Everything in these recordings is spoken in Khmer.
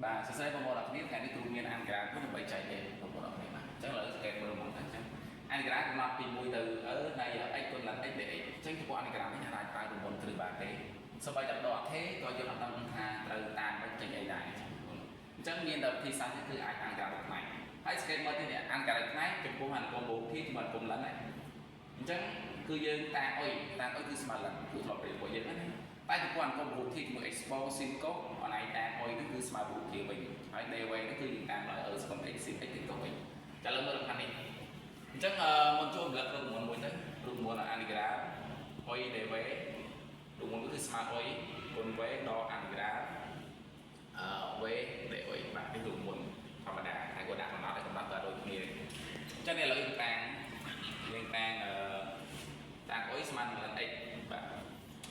បាទសួស្តីបងប្អូនអរគ្នាថ្ងៃនេះគ្រូមានអានក្រាមមួយដើម្បីចែកលេខបងប្អូនអរគ្នាបាទអញ្ចឹងឥឡូវសង្កេតមើលមកទៅអញ្ចឹងអានក្រាមកំណត់ពី1ទៅអឺនៃ x គុណឡើង x dx អញ្ចឹងចំពោះអានក្រាមនេះអាចប្រើរូបមន្តគ្រឹះបានទេសូម្បីតែដកថេក៏យើងអត់ដឹងថាត្រូវតាមមិនចេញអីដែរអញ្ចឹងមានតែវិធីសាស្ត្រនេះគឺអាចអានក្រាមផ្នែកហើយសង្កេតមើលទីនេះអានក្រាមផ្នែកចំពោះអានុគមបូកធីជាមួយអានុគមលិនហ្នឹងអញ្ចឹងគឺយើងតាអុយតាអុយគឺស្មើលិនគឺធ្លាប់រៀនពួកយើងណាតែចំពោះអានុគមបូកធីជាមួយ expo sin កុសអនឯងតាអុយហ្នឹងគឺស្មើបូកធីវិញហើយ dv ហ្នឹងគឺយើងតាមដោយ e ស្មើ x sin x ទៅកុសវិញចាឥឡូវមើលលំហាត់នេះអញ្ចឹងមុនចូលរំលឹករូបមន្តមួយទៅរូបមន្តអានិក្រាអុយ dv រូបមន្តគឺស្មើអុយគុណ v ដកអានិក្រាអឺ v dv បាទនេះរូបមន្តធម្មតាតែគាត់ដាក់កំណត់ឲ្យកំណត់ក៏ដូចគ្នាអញ្ចឹងនេះឥឡូវយើងតាំងអឺតាំងអុយស្មើនឹង ln x បាទ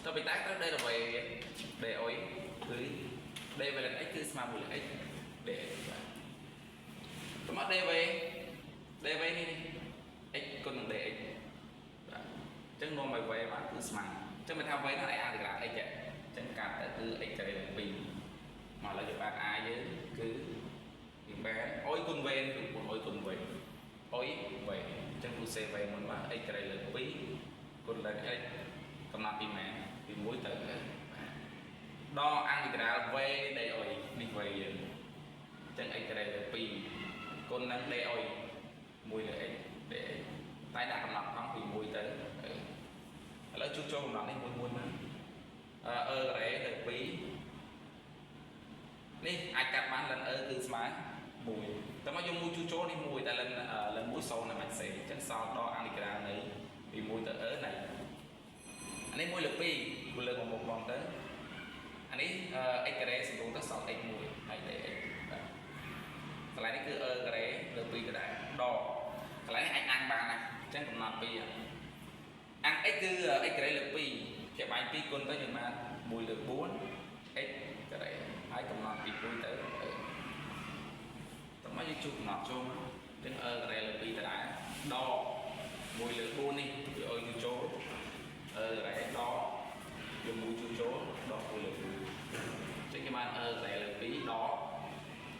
ទៅពីតែត្រូវ derivative d អុយគឺ dv ln x គឺស្មើ1 ln x dx បាទតោះមក dv dv នេះ x គុណនឹង dx បាទអញ្ចឹងនាំឲ្យ v មកគឺស្មើអញ្ចឹងមិនថា v ហ្នឹងឯអានក្រា x អញ្ចឹងកាត់ទៅគឺ x ការ៉េលើ2មកឥឡូវយើងបាន a យើងគឺយើងបានអុយគុណ v គឺគុណអុយគុណ v អុយ v អញ្ចឹងគូសេ v មុនមក x ការ៉េលើ2គុណលើ x កំណត់ពីម៉ានពី1ទៅបាទដកអាំងទីក្រាល v d អុយនេះ v យើងអញ្ចឹង x ការ៉េលើ2គុណនឹង d អុយ1លើ x dx តែដាក់កំណត់ផងពី1ទៅឥឡូវជួសចូលកំណត់នេះមួយមួយមកអឺ e ការ៉េទៅ2នេះអាចកាត់បានលិន e គឺស្មើ1តែមកយកមួយជួសចូលនេះ1តែលិនលិន1 0នៅមិនសេអញ្ចឹងសល់ដកអាំងទីក្រាលនៃពី1ទៅ e នៃអានេះ1លើ2គូលើកមកមុខបងទៅអានេះ x ការ៉េសម្រុងទៅសល់ x 1ហើយ dx បាទកន្លែងនេះគឺ e ការ៉េលើ2ក៏ដែរដកកន្លែងនេះអាចអាំងបានណាអញ្ចឹងកំណត់ពីអាំង x គឺ x ការ៉េលើ2ជាបែង2គុណទៅយើងបាន1លើ4 x ការ៉េហើយកំណត់ពី1ទៅ e តោះមកយើងជួបកំណត់ចូលមកអញ្ចឹង e ការ៉េលើ2ដដែលដក1លើ4នេះវាឲ្យយើងចូល e ការ៉េដកយកមួយជួចូលដក1លើ4អញ្ចឹងគេបាន e ការ៉េលើ2ដក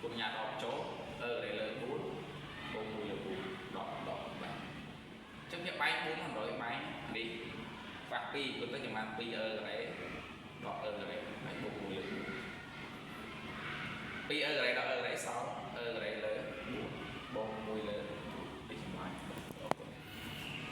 គុណញ៉ាដកចូល e ការ៉េលើ4បូក1លើ4ដកដកបាទអញ្ចឹងវាបែង4 100បែងនេះខ្វះ2គុណទៅប្រហែល2 e ការ៉េដក e ការ៉េហើយបូក1លើ4 2 e ការ៉េដក e ការ៉េសល់ e ការ៉េលើ4បូក1លើ